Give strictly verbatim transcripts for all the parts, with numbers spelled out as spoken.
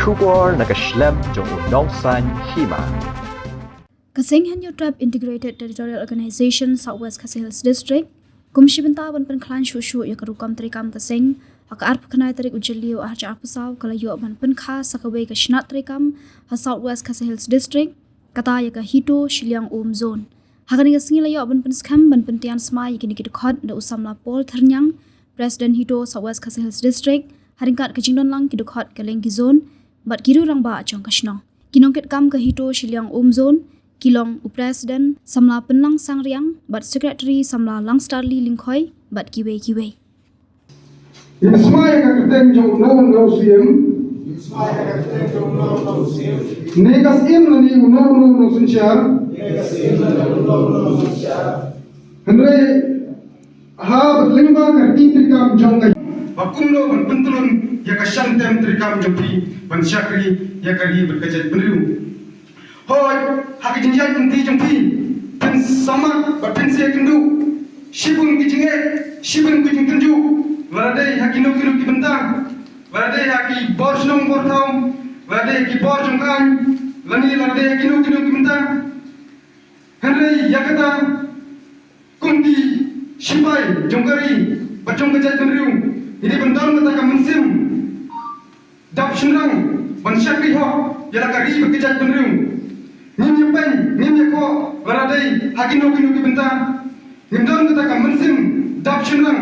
Khubor na ka shlem jong u nongsan hima. Ka Seng Hynñiewtrep Integrated Territorial Organization South West Khasi Hills District kum shi bynta ban pynkhlaiñ shuh shuh ïa ka rukom treikam ka seng, ha ka arphew khyndai tarik u Jylliew arhajar arphew saw ka la ïoh ban pynkha sa kawei ka shnat treikam ha South West Khasi Hills District, kata ïa ka HITO Shilliang Um Zone. Ha kane ka sngi la ïoh ban pynskhem ban pyntian smai ïa kine ki dkhot da u samla Paul Thyrniang, President HITO South West Khasi Hills District, ha ryngkat ka jingdon lang ki dkhot ka Lengki Zone bad ki riew rangbah jong ka shnong. Ki nongkitkam ka HITO Shilliang Um Zone ki long u President samla Pynlang Sangriang bad Secretary samla Langstarli Lyngkhoi bad kiwei kiwei. Ngi smai ka kyrteng jong u no no siem. Ngi smai ka kyrteng jong u no no siem. Ne ka siem na ni u no no no synshar. Ne ka siem na ni u no no no synshar. Hynrei ha bad lyngba ka riti treikam jong ka. Ba kumno ban pyntlun ïa ka shang tem treikam jong phi ban shakri ïa ka ri bad ka jaitbynriew. Hooid, ha ka jingïaid lynti jong phi, phin samat bad phin sa ïakynduh shibun ki jingeh, shibun ki jingtynjuh, lada dei ha kino kino ki bynta, lada dei ha ki bor shnong bor thaw, lada dei ha ki bor jong ka aiñ, lane lada dei ha kino kino ki bynta. Hynrei ïa kata, kum ki shipai jong ka ri bad jong ka jaitbynriew, ngi dei ban don kata ka mynsiem dap shynrang ban shakri hok ïa la ka ri bad ka jaitbynriew. Ngim ïa pyn, ngim ïa khoh, lada dei ha kino kino ki bynta. Ngim don kata ka mynsiem dap shynrang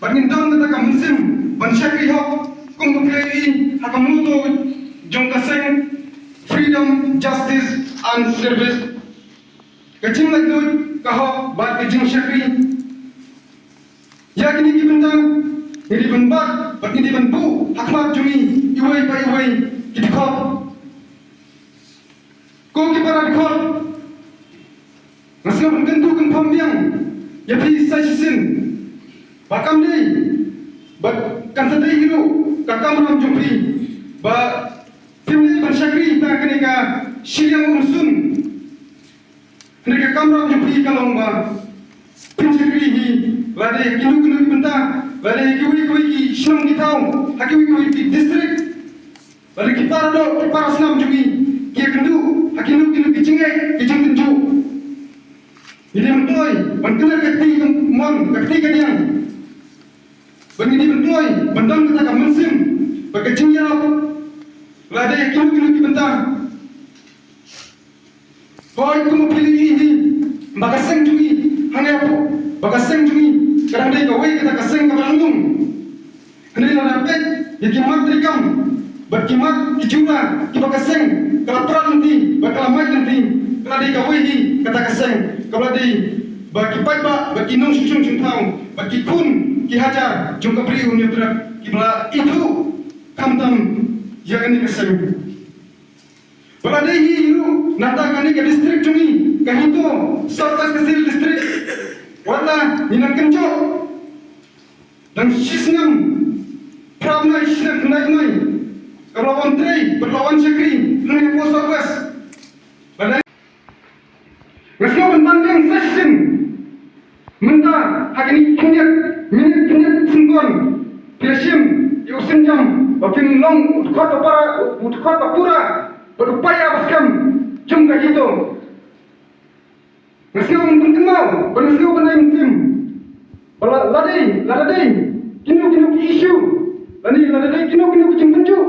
bad ngim don kata ka mynsiem ban shakri hok, kum ka phi la ïohi ha ka motto jong ka seng, freedom, justice and service. Ka jinglaitluid, ka hok bad ka jingshakri. Ïa kine ki bynta ngi dei ban bat bad ngi dei ban buh ha khmat jong ngi iwei pa iwei ki dkhot. Ko ki para dkhot, nga sngew ban kyntu kynpham biang ïa phi sa shisien ba kam dei bad kan sa dei hi ruh ka kamram jong phi ba phim dei ban shakri ha kane ka Shilliang Um Zone. Hynrei ka kamram jong phi ka long ba phin shakri hi lada dei ha kino kino ki bynta, lada dei ha kiwei kiwei ki shnong ki thaw, ha kiwei kiwei ki district, lada dei ki para doh, ki para snam jong ngi ki ïakynduh ha kino kino ki jingeh, ki jingtynjuh. Ngi dei ban kloi ban kner ka kti ka mon, ka kti ka diang. Bad ngi dei ban kloi ban don kata ka mynsiem bad ka jingïarap lada dei ha kino kino ki bynta. Hooid, kumba phi la ïohi hi ba ka seng jong ngi hangne hapoh, ba ka seng jong ngi ka dang dei kawei kata ka seng kaba dang lung. Hynrei lada peit ïa ki mat treikam bad ki mat ki jura kiba ka seng ka la prat lynti bad ka la mait lynti, ka la dei kawei hi kata ka seng kaba la dei ba ki paidbah bad ki nongshong shnong shong thaw bad ki khun ki hajar jong ka Bri u Hynñiewtrep kiba la ithuh khamtam ïa kane ka seng. Ba la dei hi ruh nangta kane ka district jong ngi, ka HITO South West Khasi Hills District, wat la ngi nang kynjoh dang shisnem phra bnai, shisnem khyndai bnai, ka la wan trei bad la wan shakri hangne hapoh South West. Ba dei Nga sngew ban ban biang sa shisien. Mynta ha kine ki khyndiat minit, khyndiat syngkon, phi la shim ïa u sienjam ba phin long u dkhot ba para, u dkhot ba pura bad u paidbah ba skhem jong ka HITO. Nga sngew ban pynkynmaw bad nga sngew ban ai mynsiem ba la, lada dei, lada dei kino kino ki issue, lane lada dei kino kino ki jingtynjuh,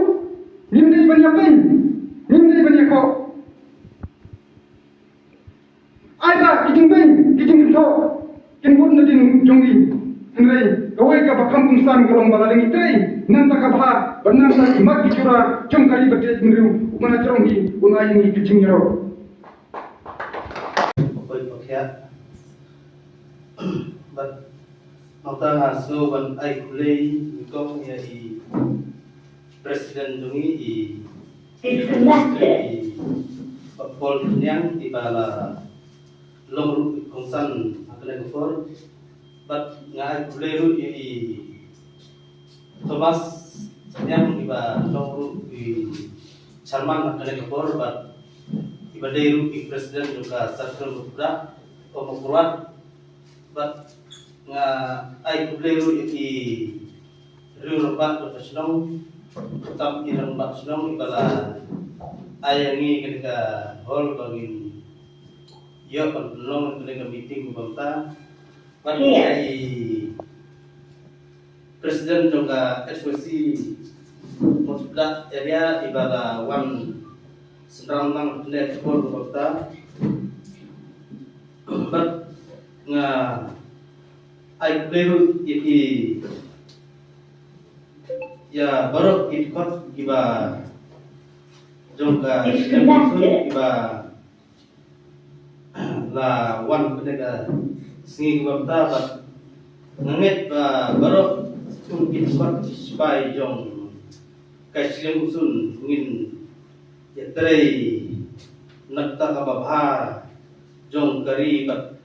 ngim dei ban ïapeiñ, ngim dei ban ïakhoh. Ai ba ki jingbeiñ, ki jingkynthoh kin bud na dien jong ngi. Hynrei kawei kaba kham kongsan ka long ba lada ngi trei na ka bynta ka bha bad na ka bynta ki mat ki jura jong ka ri bad jaitbynriew, u Mynsiem Bakhuid un ai ïa ngi ki jingïarap. Bakhuid bakhiah. Bad nangta nga sngew ban ai khublei nyngkong ïa i President jong ngi, i, i Bah Paul Thyrniang, i ba la long ruh i kongsan ha kane ka por. Bad nga ai khublei ruh ïa i Thomas Thyrniang, i ba long ruh i chairman ha kane ka por, bad i ba dei ruh i president jong ka circle Mawkyrwat, Mawkyrwat. Bad nga ai khublei ruh ïa ki riew rangbah jong ka shnong, tam i rangbah shnong iba la ai ïa ngi kane ka hall ba ngin ïoh ban pynlong kane ka meeting kaba mynta. Bad ïa i President jong ka S Y C Mawtyrdak area iba la wan synran lang ha kane ka por kaba mynta. Bad nga ai khublei ruh ïa ki, ïa baroh ki dkhot kiba jong ka Shillong Monsoon kiba la wan kane ka sngi kaba mynta, bad nga ngeit ba baroh kum ki dkhot ki sipai jong ka Shillong Monsoon ngin ïatrei na kata kaba bha jong ka ri bad